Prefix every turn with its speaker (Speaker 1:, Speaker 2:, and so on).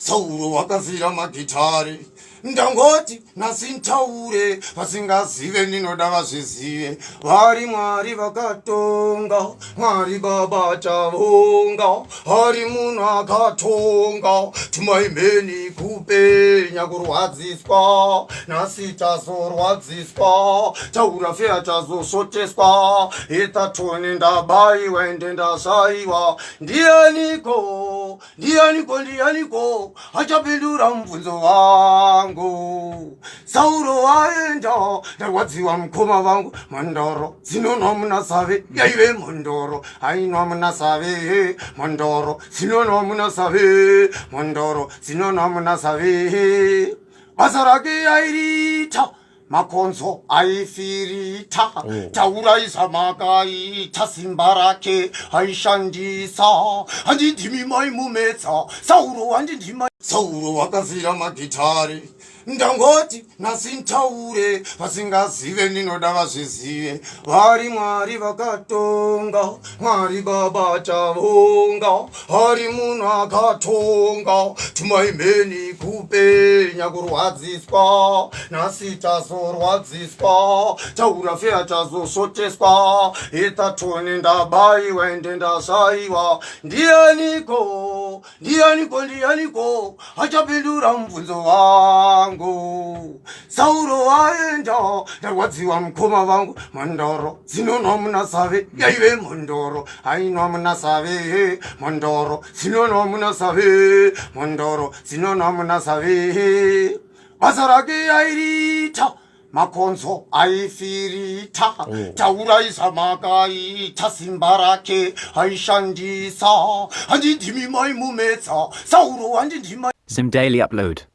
Speaker 1: Sauro wakafira magitare. Ndangoti nhasi ntaure, vasingazive ndinoda vazvizive. Vari Mwari vakatonga, Mwari Baba tavonga, hari munhu akatonga, tumai mheni kupenya kurwadziswa, nhasi tazorwadziswa, taura feya tazosvoteswa, itatoni ndabaiwa ende ndashaiwa, ndianiko Ndianiko, ndianiko achapindura mubvunzo wangu? Sauro waenda, ndarwadziwa mukoma vangu. Mhandoro dzinonwa muna Save, yaive mhandoro ainwa muna Save. Mhandoro dzinonwa muna Save, mhandoro dzinonwa muna Save. Basa rake airiita makonzo aifirita. Taurai zvamakaita, simba rake aishandisa. Handindimi maimumetsa Sauro, handindima. Sauro wakafira magitare. Ndangoti nhasi ntaure, vasingazive ndinoda vazvizive. Vari Mwari vakatonga, Mwari Baba tavonga, hari munhu akatonga, tumai mheni kupenya kurwadziswa, nhasi tazorwadziswa, taura feya tazosvoteswa, itatoni ndabaiwa ende ndashaiwa. Ndianiko, ndianiko, ndianiko achapindura mubvunzo wangu? Sauro waenda, ndarwadziwa mukoma vangu. Mhandoro dzinonwa muna Save, yaive mhandoro ainwa muna Save. Mhandoro dzinonwa muna Save, mhandoro dzinonwa muna Save. Basa rake airiita, makonzo aifirita. Taurai zvamakaita, simba rake aishandisa. Handindimi maimumetsa Sauro, handindima.
Speaker 2: Zim Daily Upload.